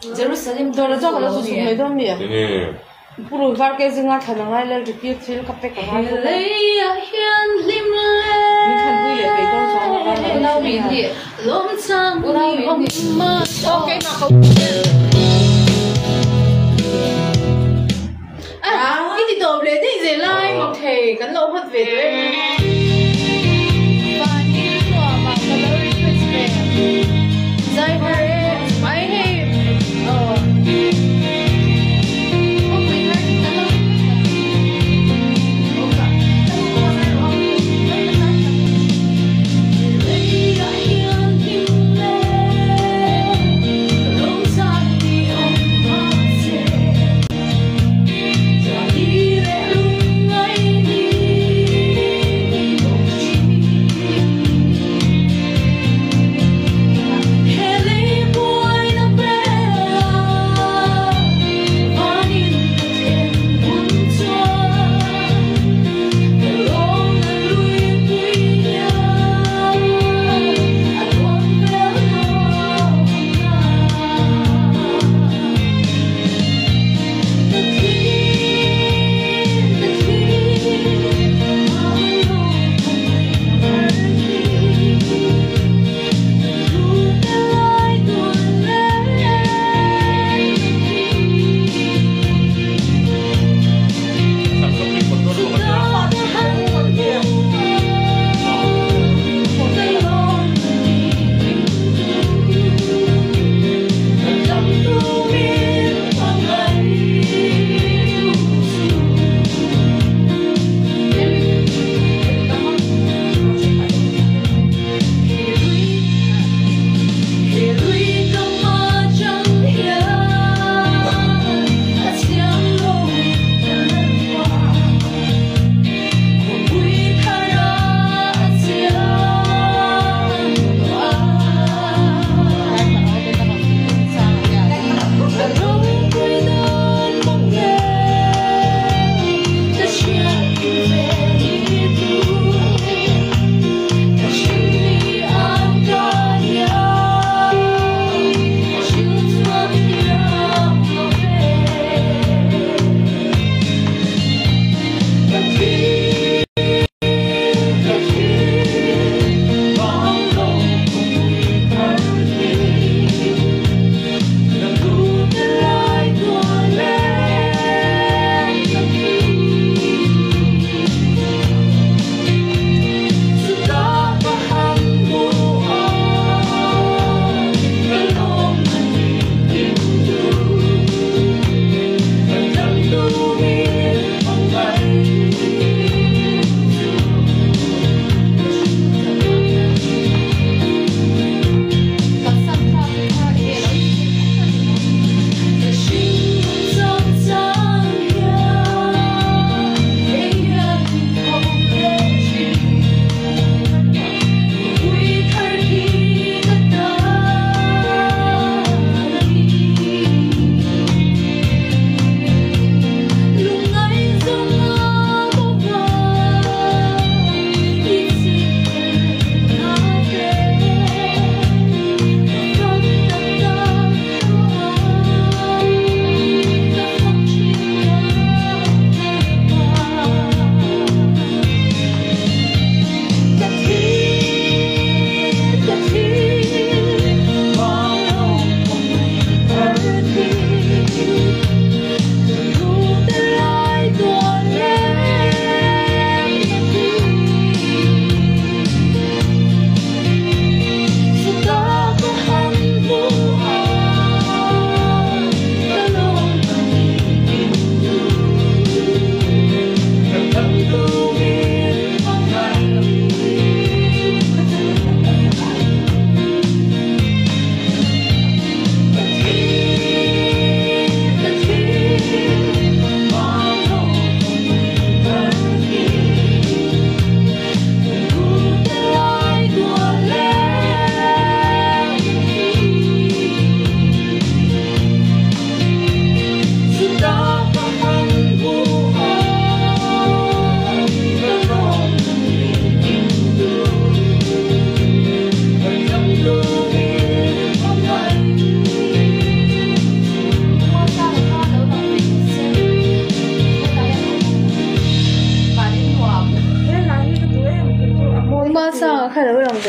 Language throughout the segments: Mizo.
Jerusalem Dawr zawk lo chu mai dawn mi? Purun var ke zinga thlan angai lel rikir thil ka pek angai bawk a. Min thlan pui leh peih dawn chuang lo a. Unau min ni. Unau min ni. Aw keimah ka I ti tawp leh daih zel lai mak thei kan lo hawt ve tawh em. Vanil nuam ah ka lo request ve. Zai har e mai hei aw. Khawpui thar chu kan lo request a.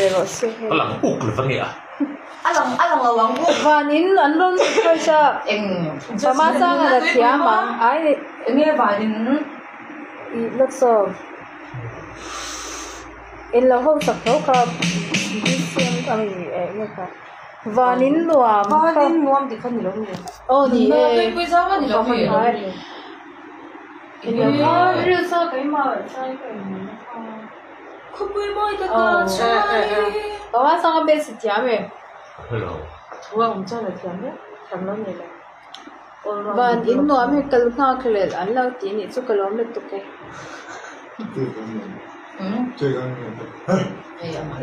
ve rawh se hei. A lang uk lo va nge a. A lang a lang lo ang uk. Van in an rawn request a. Eng. Pama chang a la thiam ang. Ai. Enge van in. I lawk saw. In lo ho sak tho kha BCM a mi eh nge kha. Van in nuam kha. Van in nuam tih kha ni lo mi. Aw ni e. Tuipui zau a ni lo mi. In lo kha reels a keimah chai ka in hmu kha. Khawpui mawi tak a chuai. Pama chang a best thiam e. Hello. Thu a awm chuan a thiam viau. Thiam lo nei lo. Van in nuam hi kal nghak lel an lo tih nih chu ka lawm lutuk e.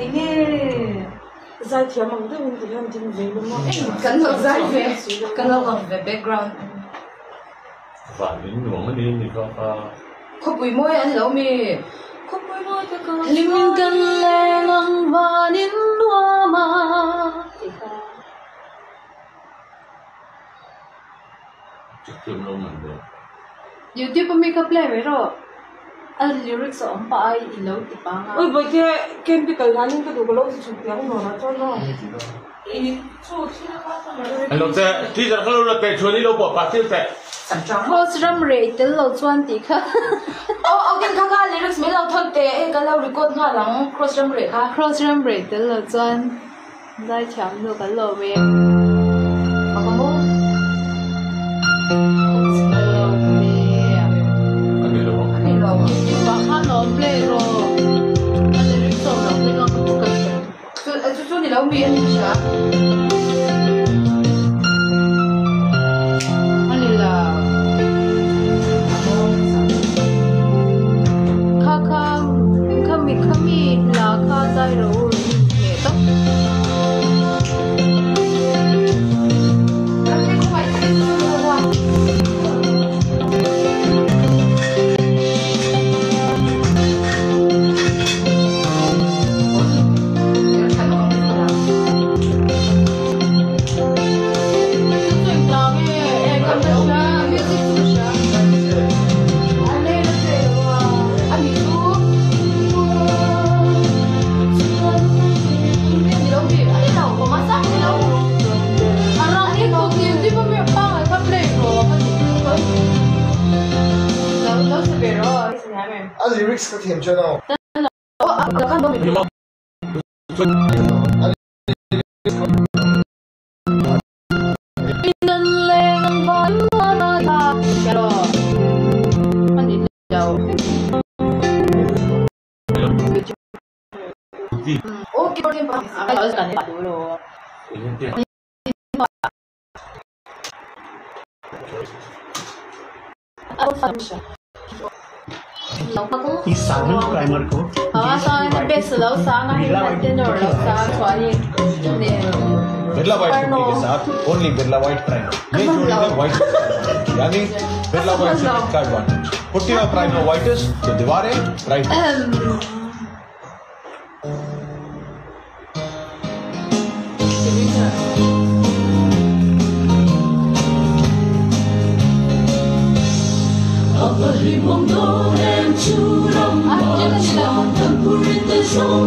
Enge zai thiam ang deuh in ti hian ding ve lawm a. Kan lo zai ve kan lo awm ve background. Van in nuam a ni ni kha kha. Khawpui mawi an lo mi. Khawpui mawi te ka. Hlim kan leng ang van in nuam a tih kha. YouTube a mi kha play mai rawh. A lyrics a awm pah a i lo ti pang a. Oi bawihte camping kal hlanin ka duh ka lo ti chhuk piang nuam ah chuan maw. Hello te, teacher kha lo la pe chuan i lo pawh pah tir teh. Cross ram reh i tel lo chuan tih kha. Aw aw ken kha kha lyrics min lo thawn teh hei kan lo record nghal ang cross ram reh kha. Cross ram reh tel lo chuan. Zaithiam nu kan lawm e. Kha kha khami khami hla kha zai rawh u. A lyrics ka thiam chuan aw. इस साधन primer को Birla white putty के साथ only Birla white primer, ये जोड़ी है व्हाइट, यानी बिरला व्हाइट से का एडवांटेज। पुट्टी और प्राइमर व्हाइटिस्ट तो दीवारें ब्राइट। Hãy subscribe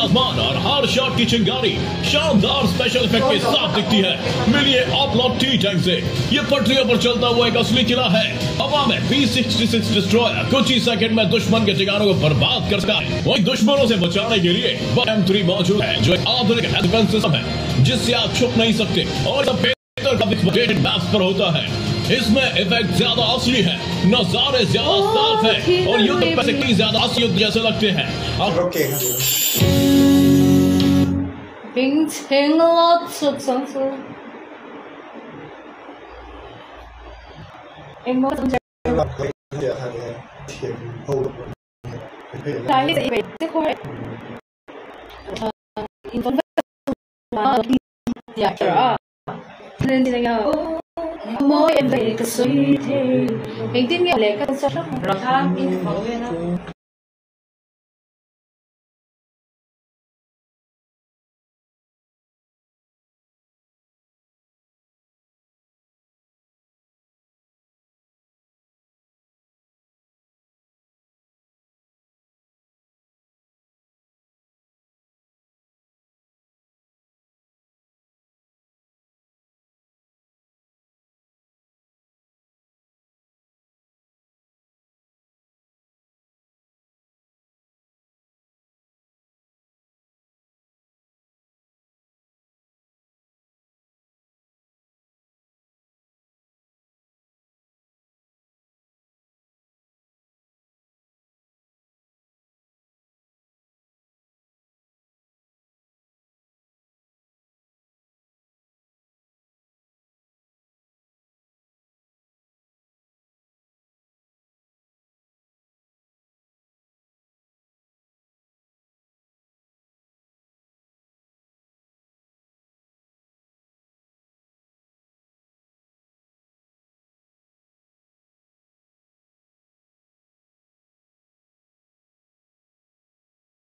आसमान और हर शॉट की चिंगारी शानदार स्पेशल इफेक्ट के साथ दिखती है। मिलिए ऑपलॉट टी टैंक से। ये पटरियों पर चलता हुआ एक असली किला है। हवा में B-66 destroyer कुछ ही सेकंड में दुश्मन के ठिकानों को बर्बाद करता है। वहीं दुश्मनों से बचाने के लिए M3 मौजूद है, जो एक आधुनिक डिफेंस सिस्टम है जिससे आप छुप नहीं सकते और मैप्स पर होता है। इसमें इफेक्ट ज्यादा असली है, नजारे ज्यादा साफ है और युद्ध पैसे ज्यादा असली युद्ध जैसे लगते हैं।